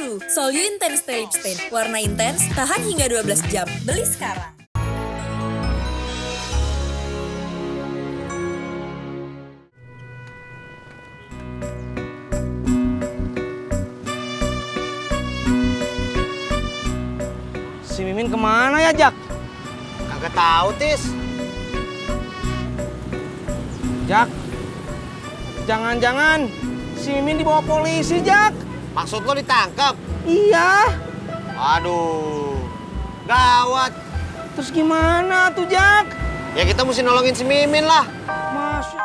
Baru, Solyu Intense Stay Lip Stain. Warna intens, tahan hingga 12 jam. Beli sekarang. Si Mimin kemana ya, Jak? Kagak tahu, Tis. Jak, jangan-jangan si Mimin dibawa polisi, Jak. Maksud lo ditangkap? Iya. Aduh, gawat. Terus gimana tuh, Jak? Ya kita mesti nolongin si Mimin lah. Masuk.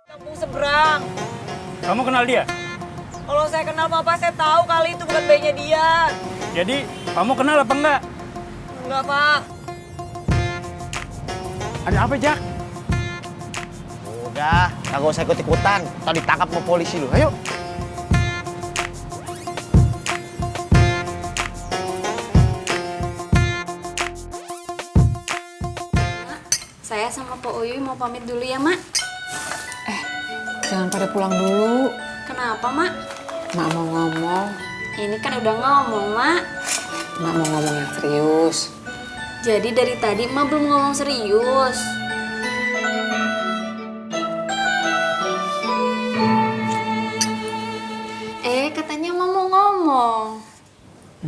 Kampung seberang. Kamu kenal dia? Kalau saya kenal Papa, saya tahu kali itu bukan bayinya dia. Jadi, kamu kenal apa enggak? Enggak, Pak. Ada apa, Jak? Udah, kagak usah ikut-ikutan. Ntar ditangkap sama polisi lu. Ayo. Saya sama Pak Uyuy mau pamit dulu ya, Mak. Jangan pada pulang dulu. Kenapa, Mak? Mak mau ngomong. Ini kan udah ngomong, Mak. Mak mau ngomong yang serius. Jadi dari tadi Mak belum ngomong serius. Katanya Mak mau ngomong.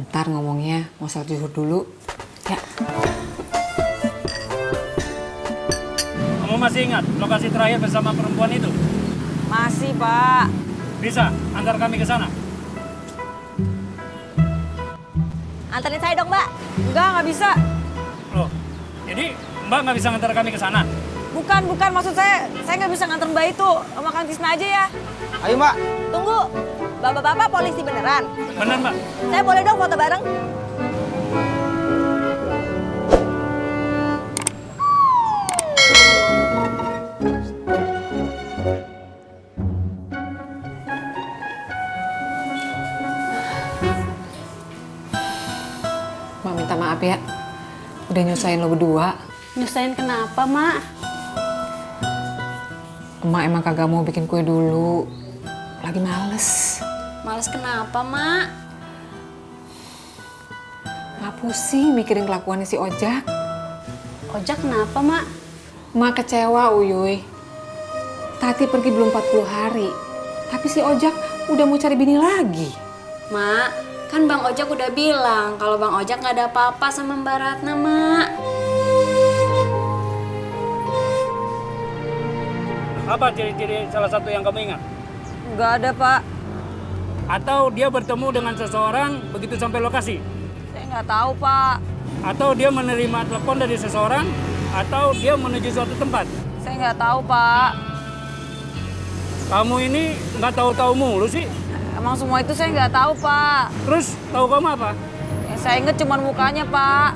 Ntar ngomongnya mau salat zuhur dulu. Ya. Kamu masih ingat lokasi terakhir bersama perempuan itu? Masih, Pak. Bisa antar kami ke sana? Antarin saya dong, Mbak. Enggak bisa. Loh, jadi Mbak nggak bisa ngantar kami ke sana? Bukan. Maksud saya nggak bisa nganter Mbak itu. Sama Kang Tisna aja ya. Ayo, Mbak. Tunggu. Bapak-bapak polisi beneran. Benar, Mbak. Saya boleh dong foto bareng? Mak minta maaf ya. Udah nyusahin lo berdua. Nyusahin kenapa, Mak? Emak emang kagak mau bikin kue dulu. Lagi males. Males kenapa, Mak? Mak pusing mikirin kelakuannya si Ojak. Ojak kenapa, Mak? Mak kecewa, Uyuy. Tati pergi belum 40 hari. Tapi si Ojak udah mau cari bini lagi. Mak, kan Bang Ojak udah bilang kalau Bang Ojak nggak ada apa-apa sama Mbak Ratna, Mak. Apa ciri-ciri salah satu yang kamu ingat? Enggak ada, Pak. Atau dia bertemu dengan seseorang begitu sampai lokasi? Saya nggak tahu, Pak. Atau dia menerima telepon dari seseorang? Atau dia menuju suatu tempat? Saya nggak tahu, Pak. Kamu ini nggak tahu-tahu mulu sih. Emang semua itu saya nggak tahu, Pak. Terus tahu kamu apa? Yang saya inget cuma mukanya, Pak.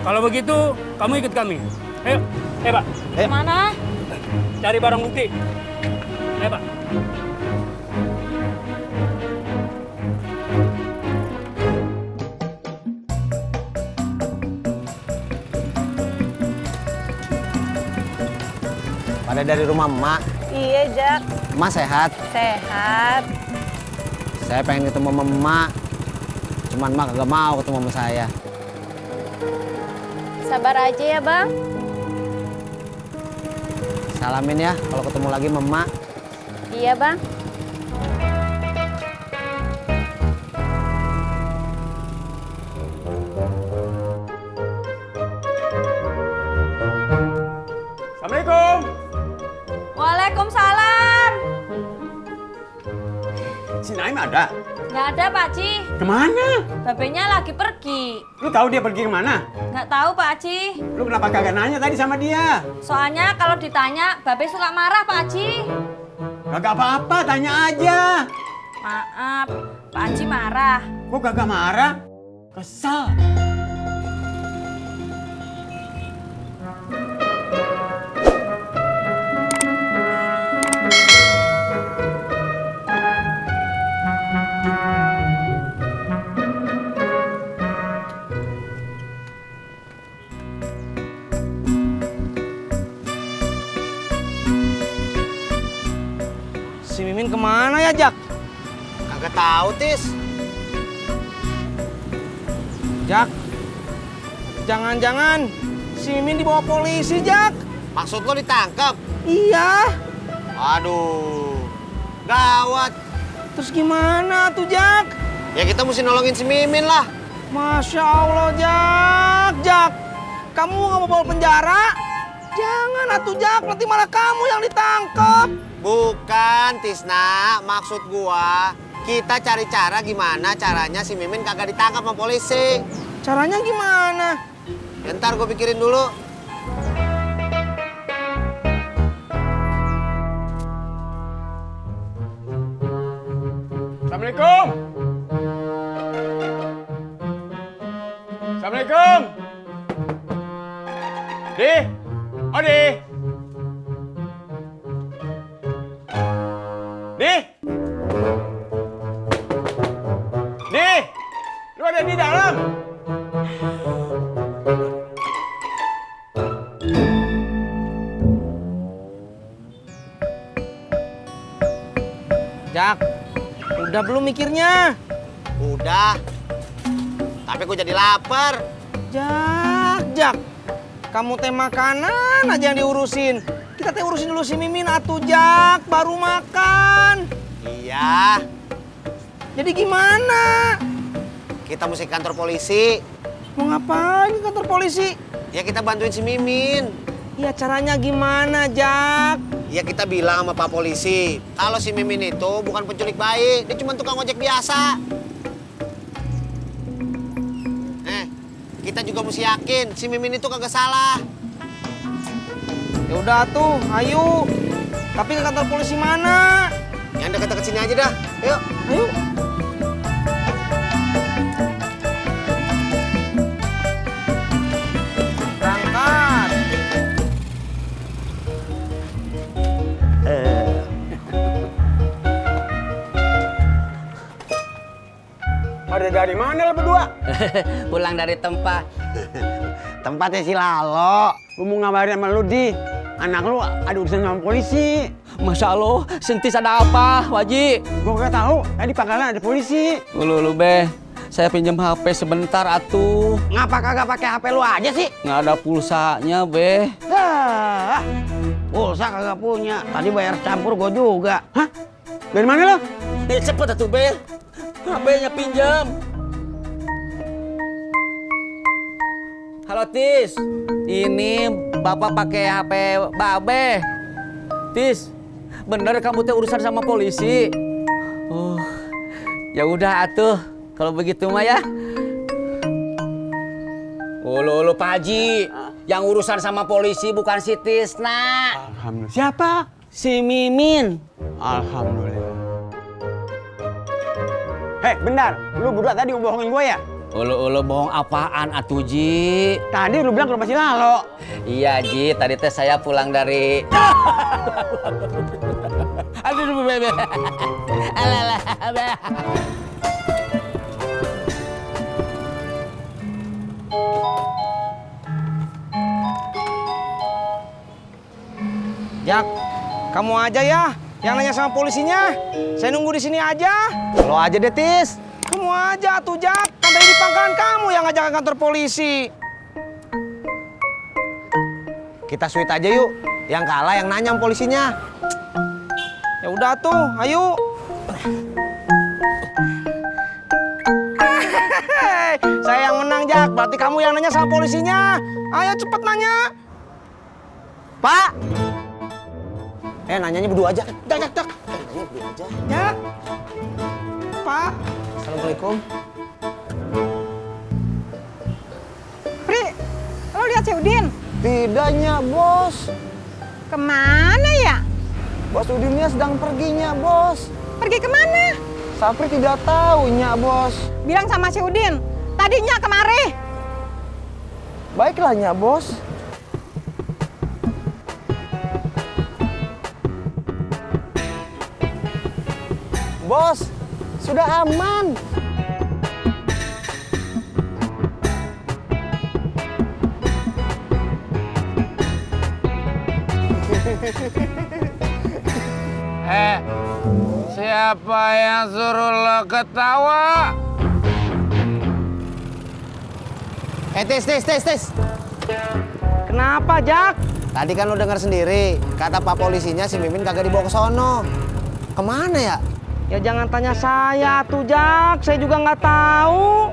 Kalau begitu, kamu ikut kami. Ayo, Pak. Mana? Cari barang bukti. Ayo, Pak. Pada dari rumah emak. Iya, Jak. Emak sehat. Sehat. Saya pengen ketemu sama emak. Cuman emak kagak mau ketemu sama saya. Sabar aja ya, Bang. Salamin ya kalau ketemu lagi sama emak. Iya, Bang. Assalamualaikum. Waalaikumsalam. Si Naim ada? Nggak ada, Pak Ci. Kemana? Babenya lagi pergi. Lu tahu dia pergi kemana? Nggak tahu, Pak Ci. Lu kenapa kagak nanya tadi sama dia? Soalnya kalau ditanya, Babe suka marah, Pak Ci. Kagak apa-apa, tanya aja. Maaf, Pak Ci marah. Kok kagak marah? Kesel. Si Mimin kemana ya, Jak? Kagak tahu, Tis. Jak, jangan-jangan si Mimin dibawa polisi, Jak. Maksud lo ditangkap? Iya. Aduh, gawat. Terus gimana tuh, Jak? Ya kita mesti nolongin si Mimin lah. Masya Allah, Jak. Jak, kamu nggak mau bawa penjara? Jangan atuh, Jak. Nanti malah kamu yang ditangkap. Bukan, Tisna. Maksud gua, kita cari cara gimana caranya si Mimin kagak ditangkap sama polisi. Caranya gimana? Ya, ntar gue pikirin dulu. Assalamualaikum. Assalamualaikum. Di. Oh, Di. Di. Di. Lu ada di dalam? Jak, udah belum mikirnya? Udah. Tapi gue jadi lapar. Jak. Kamu teh makanan aja yang diurusin. Kita teh urusin dulu si Mimin atuh, Jak. Baru makan. Iya. Jadi gimana? Kita mesti ke kantor polisi. Mau ngapain ke kantor polisi? Ya kita bantuin si Mimin. Ya caranya gimana, Jak? Ya kita bilang sama Pak Polisi, kalau si Mimin itu bukan penculik bayi, dia cuma tukang ojek biasa. Kita juga mesti yakin si Mimin itu kagak salah. Ya udah tuh, ayo. Tapi ke kantor polisi mana? Yang dekat-dekat sini aja dah. Yuk. Ayo. Berangkat. Ada dari mana lo berdua? Pulang dari tempat. Tempatnya si Lalo. Gue mau ngabarin sama lu, Di. Anak lu ada urusan sama polisi. Masya Allah, Sentis ada apa, Waji? Gue gak tahu. Tadi pangkalan ada polisi. Lu Be, saya pinjam HP sebentar atuh. Ngapa kagak pakai HP lu aja sih? Nggak ada pulsanya, Be. Dah, pulsa kagak punya. Tadi bayar campur gue juga. Hah? Dari mana lo? Cepet atuh, Be. HP-nya pinjam. Halo, Tis. Ini Bapak pakai HP Babe. Tis, bener kamu teh urusan sama polisi? Oh, ya udah atuh. Kalau begitu mah ya. Ulu Pak Haji, yang urusan sama polisi bukan si Tisna. Alhamdulillah. Siapa? Si Mimin. Alhamdulillah. Hei, bentar. Lu berdua tadi bohongin gue ya? Ulu bohong apaan atuh, Ji? Tadi lu bilang ke rumah si Lalo. Iya, Ji. Tadi teh saya pulang dari... Aduh, Bebe. Alah, Jak, kamu aja ya yang nanya sama polisinya. Saya nunggu di sini aja. Lo aja deh, Tis. Kamu aja tuh, Jak. Kan tadi di pangkalan kamu yang ngajak ke kantor polisi. Kita sweet aja yuk. Yang kalah yang nanya sama polisinya. Ya udah tuh, ayo. Saya yang menang, Jak. Berarti kamu yang nanya sama polisinya. Ayo cepet nanya. Pak! Nanyanya berdua aja. Jak. Nanya berdua aja. Jak. Pak. Assalamualaikum. Pri, lo lihat si Udin? Tidaknya, Bos. Kemana ya? Bos Udinnya sedang perginya, Bos. Pergi kemana? Sapri tidak tahu, Nya, Bos. Bilang sama si Udin, tadinya kemari. Baiklah, Nya, Bos. Bos, sudah aman. Siapa yang suruh lo ketawa? Tis. Kenapa, Jak? Tadi kan lo dengar sendiri, kata Pak polisinya si Mimin kagak dibawa ke sono. Kemana ya? Ya jangan tanya saya tuh, Jak. Saya juga nggak tahu.